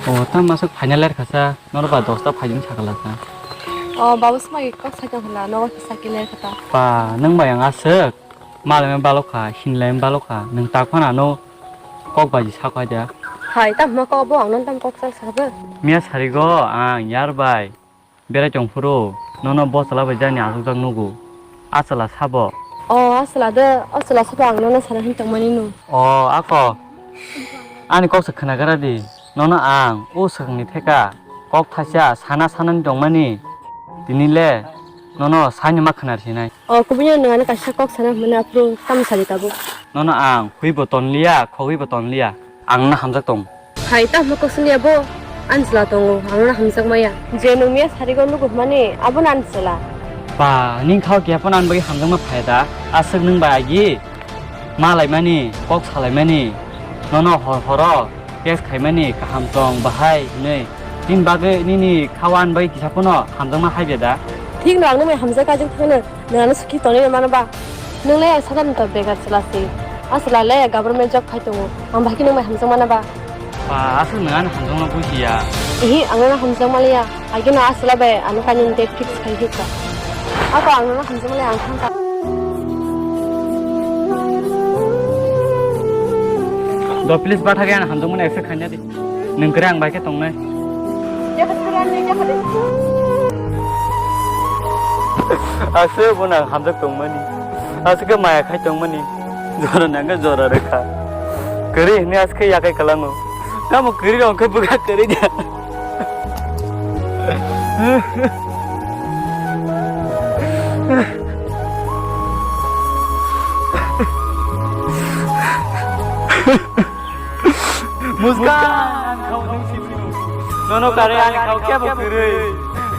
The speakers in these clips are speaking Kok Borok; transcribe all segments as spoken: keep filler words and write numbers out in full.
O, tamo aswk phaina ler kha sa, norok ba dosta phaijing sakala sa. O, babu swmai kok sakya hwnla, nogo kisa kiler kha ta. Pa, nwng bai ang aswk, malai ma balok kha, hinlai ma balok kha, nwng tak phano ano kok baji sakha ja. Hai, tamo kok bo ang non tam kok sa sabe. Miya sarigo ang yar bai. Berai tong phuru nono bo chwla bai jani achukjak nugo. A chwla sabo? O, a chwla de, o chwla sabo ang nono sana hin tongmani no. O, ako. Ani kok se khwnagra di. Nono ang o swkangni theka kok thaisa sana sanani tongmani. Tini le nono saini ma khwnar sinai. O, kubui no nwng ano kaisa kok sana hwnmani aphuru tamo sadi tabuk. Nono ang hwi bo tonliya, khogwi bo tonliya. Ang no hamjak tong. Hai, tamo kok sini abo? Ani chwla tongo, ang no hamjak maya. Je nwng miya sarigo nugo hwnmani, abo no ani chwla. Ba, ning khao khe phano ani bagwi hamjakma phai da. Aswk nwng bai agi malaimani, kok salaimani, nono hor horo text khaimani, kaham tong bahai hinwi. Nini bagwi, nini khao ani bagwi kisa phano hamjakma hai beda. Thik no, ang nwng bai hamjak kha, jeng thangno. Nwng ano suki tonwi mano ba? Nwng le ang sakani to begar chwla se. A chwla le government job khai tongo. Ang bahai khe nwng bai hamjak mana ba? Ba, aswk nwng ano hamjakma bujiya. Ihi, ang ano hamjak maliya. Agino a chwla bai ano kainwi date fix khai hikha. Ako ang ano hamjak maliya, ang thangkha. Do please, bathagwi ano hamjakmani accept khaina di. Nwng kwrwi ang bai khe tongnai. Aswk bo nang hamjak tongmani. Aswk khe maya khai tongmani. Jora nang khe jora rwkha. Kwrwi hwnwi aswk khe yakai kwlango. Tamo kwrwi rok khe bwkha kwrwi da. Muska! Nono kare ani khao kebo kwrwi.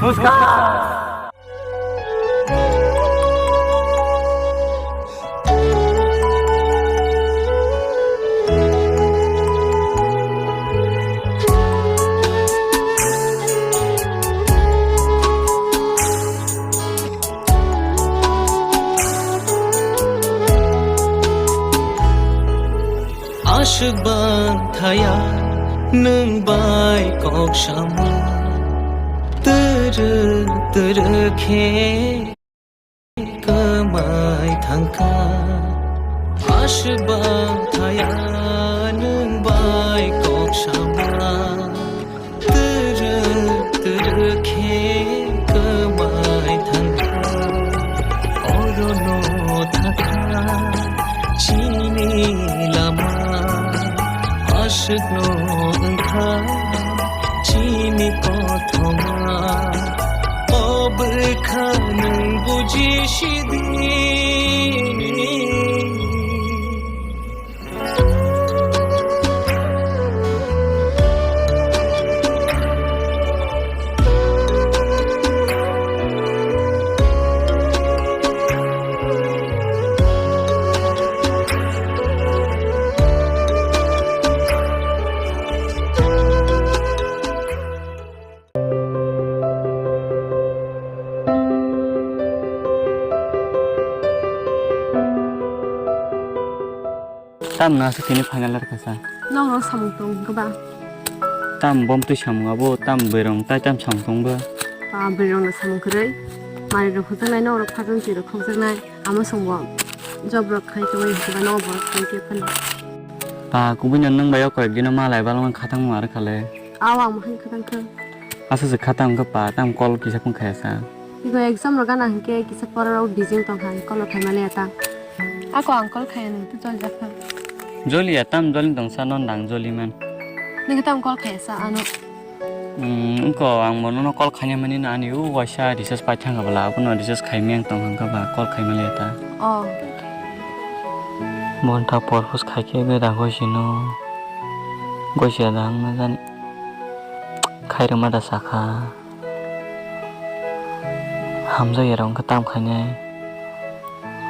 Muska! Aswk bang thaya nwng bai kok sama, twrwk twrwk khe kwmai thangkha. Aswk bang thaya nwng bai kok sama, twrwk twrwk khe kwmai thangkha. Orono thangkha chini lama, aswkno wngkha chini kothoma. O bwkha nwng bujisidi. Tam no aswk tini final rwkha sa. Nokno samung tong hwnkhe ba? Tam bom twi samung abo, tam bwrwirok tai tam samung tong ba? Ba, bwrwirokno samung kwrwi. Manwirok hwnjaknai, nokrok phatung twirok khokjaknai. Amo chwngbo job rok khai tongwi hwnba nogo borok khai khe phano. Ta kubui no nwng bai o koyek dino malai balma khatang ma rwkha le. Aw, ang mohai khatang kha. Asa se khatang kha pa, tam call kisa phung khaya sa. Ego exam rok gana hinkhe kisa pora rok busy tong kha, call rok khai maliya ta. Ako ang call khaya nwng tu jol jakha. Joliya tam joli tong sa non dang joli man. Nwng tam call khaya sa ano. Hmm, wngkha, ang bo nono call khaina mani no ani o waisa recharge pai thangkha bwla, abono recharge khai meng tong hwnkha ba call khai maliya ta. Oh. Bo wngkha purpose khai khe beda goisino, goisiya da wngna jani khairokma da sakha. Hamjakya rok wngkha tam khainai,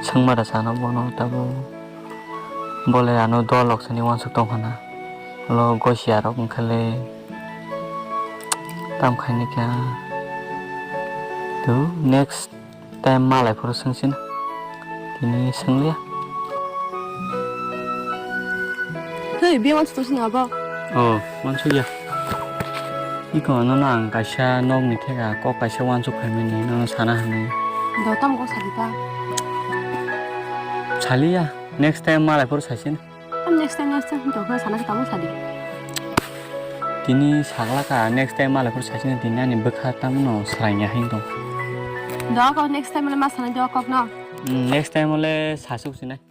swngma da sano bono tabuk. Bole ano dol rok sani uansuk tong khana. Ulo gosia rok wngkha le tam khaini kha. To next time malai phuru swngsin. Tini swnglia. Hey, be uansuk tong sini abo? Oh, uansuk ya. Iko nono ang kaisa nokni theka kok kaisa uansuk phaimani nono sana hinwi. Do tamo kok sadi ta? Saliya, next time malai phuru saisin. Tam next time, next time hinwi tongkha sana khe tamo sadi. Tini saglaka, next time malai phuru saisin tini ani bwkha tamno swrangya hinwi tong. Do kok next time le ma sana do kok no. Hmm, next time ole sasuk sinai.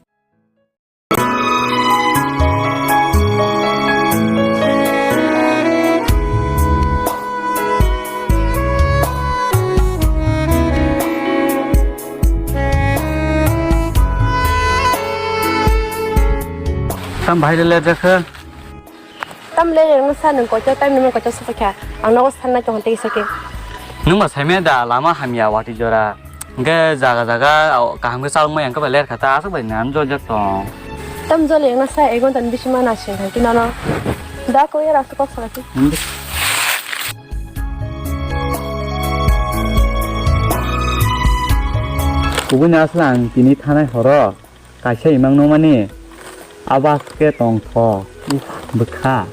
Tam bahai le lerjakha. Tam le yang sa nung kocho time nung kocho sa kya. Ang nogo sanna chong tei sa ke. Nung ba saimya da lama hamya wati jora. Hingke jaga jaga kaham khe chalokmai ang khe bai ler kha ta aswk bai nang jol jak tong. Tam jol yang sa egon tan bisi ma nasing khan kino no. Da ko ya rasu kok sa khe. Kubui na aswk ang tini thanai horo. Kaisa imang nungmani abo aswk khe tongthok bwkha.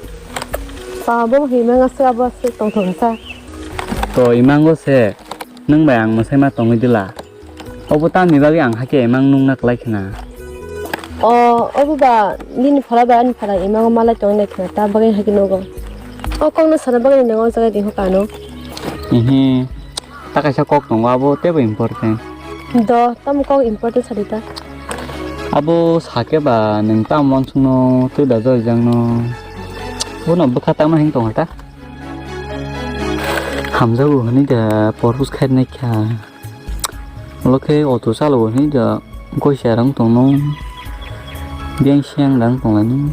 Abo himang aswk abo aswk tongthok wngkha. To imango se nwng bai ang mwsai ma tongwi dila. Obo tamni bagwi ang hakhe imang nungna kwlai khna. O, obo ba nini phara bai ani phara imango malai tongwi nai khna ta bagwi hakhe nugo. O kokno sana bagwi nini o jaga ringkha kano. Ihi. Ta kaisa kok tongo, abo teibo important. Do, tamo kok important sadi ta? Abo sake ba nwng tamo uansukno tei da joi jangno. Bono bwkha tamo hing tongo ta? Hamjago hwnwi da purpose khairnai kha. Ulo khe auto chalo hwnwi da goisa rang tongno. Biyang siyang rang tonglaini.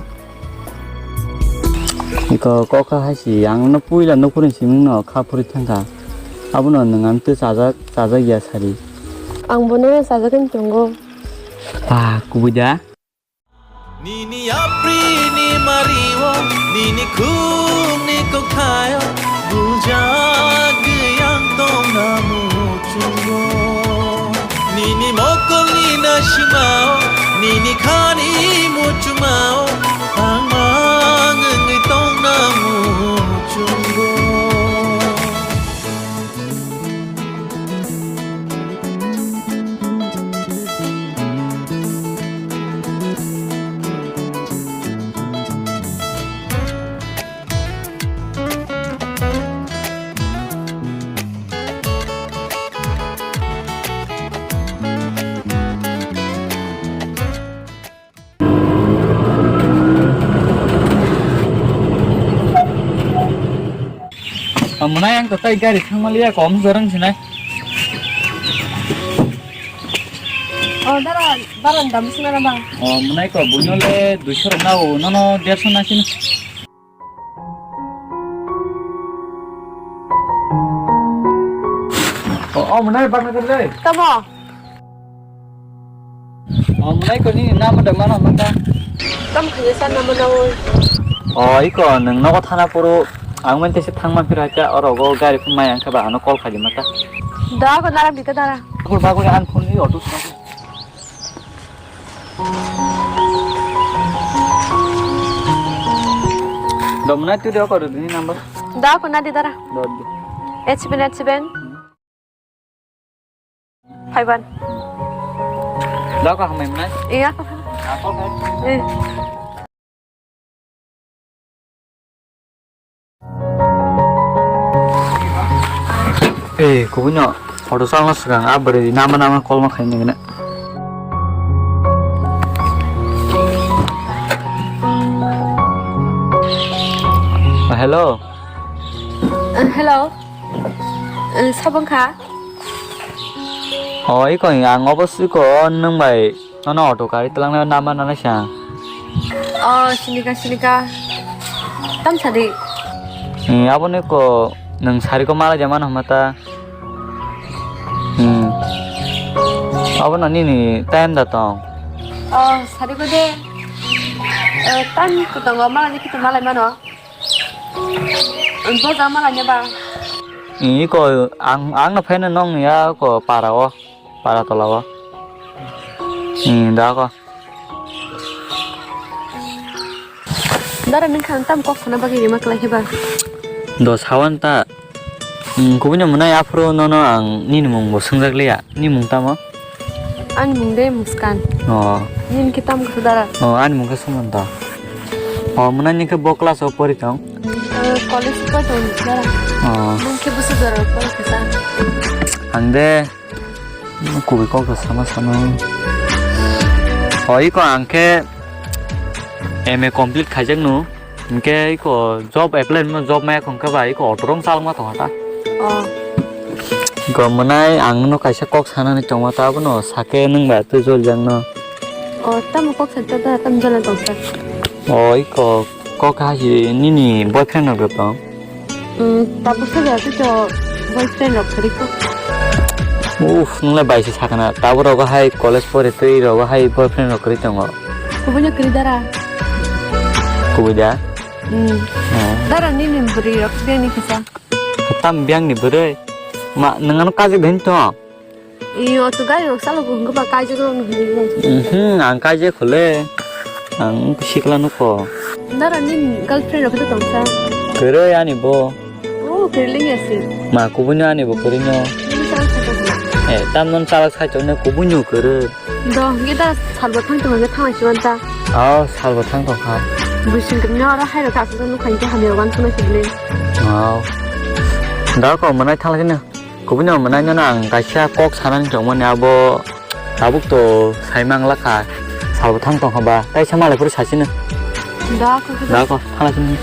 Iko kokha hai si, ang no puila nukhurni siming no kha phuri thangkha. Abono nwng ang tei chajak, chajak ya sari. Ang bono chajak wng tongo. Ba, kubui da? Nini yapri ni mario, nini khum ni kokhayo, bujak yang tong namu. Muchungo, nini mokolni nasimao, nini khani muchumao, ang mang wngwi tongna muchungo. Amonai ang to tai gari thangmaliya kom jorang sinai. O dara, dara dam sinai bang. O monai ko buino le duiso rok nao nono derso na sini. O, o, mwnai bana kar le. Tamo? O, mwnai ko nini nama da mana mata. Tam khani sa nama na oi. O, iko nwng nogo thana poro ang men tese thangma phira cha oro go gari phun mai ang kha ba ano call khaji mata. Da ko naram dita dara. Ko ba ko an phun ni auto. Domna tu dia ko ni number. Da ko na di dara. Do di. Eight seven eight seven. Five one. Da ko hamai mna. Iya ko. Ako ko. Eh. Eh, kubuino photo salno swkang, a bwrwi nama nama kolma khaina gana. Ah, hello. Uh, hello. Uh, sabang kha? Oh, iko ang obo siko nwng bai. Nono auto gari twlangna nama nana sa. Oh, sinika, sinika. Tam sadi. Hmm, aboni ko nwng sari ko mala jama no mata. Hmm. Abono nini time da tong. Oh, sari ko de. Eh, time ko tongo mala ni kito malai mano. Bo jama lanya ba. Iko ang ang no phaina nong ya ko para o, para tola o. Ni da ko. Dara nung khang tam kok sana bagi rima kelai ba. Do sawan ta. Hmm, kubuni mwnai aphuru nono ang nini mung bo swngjak liya. Nini mung tamo? Ani mung de Muskan. Oh. Nini khe tamo khe dara? Oh, ani mung khe Sumanta. Oh, mwnai ni khe bo class o pori tong? Eh, college o pori tong dara. Oh. Nung khe busu dara pori khe sa? Ang de kubui kok to sama sama. Oh, iko ang khe M A complete khaijak no. Hingke iko job apply mo job maya khong khe ba iko auto rong chalok ma tong kha ta. Oh. Iko mwnai ang no kaisa kok sanani tongma ta abono sake nwng ba tei jol jang no. Oh, tamo kok sa ta ta tam jol tong kha. Oh, iko kok ha si nini boyfriend rok tong. Hmm, tabuk sa ja tu to boyfriend rok khari ko. Uff, nwng le bai se sakana. Tabuk rogo hai college pore tei rogo hai boyfriend rok khari tongo. Kubui no kwrwi dara. Kubui da? Hmm. Oh. Dara nini bwrwi rok bini kisa. Tam biyang ni bwrwi. Ma, nang ano kajik dhen to? Iyo, to gari rok salo ko hwnba kajik rok no hwnwi. Mhm, ang kajik khole. Ang sikla nuko. Dara nini girlfriend rok to tongsa. Kwrwi ani bo. Oh, kwrwi ya si. Ma kubui no ani bo kwrwi no. Nini salo saka hwnba. Eh, tam non chalak sai to ne kubui no kwrwi. Do, hingke da salbo thang tong hingke thang si wanta. Oh, salbo thang tong kha. Bising kemne oro hai rok asuk nuk khain ke hamya wan suna sibli. Oh. Da ko manai thang kene. Kubui no manai no ang kaisa kok sanani tong mani abo tabuk to sai mang lakha. Salbo thang tong kha ba. Tai sa malai phuru sasi no. Da ko. Da ko, thang sini.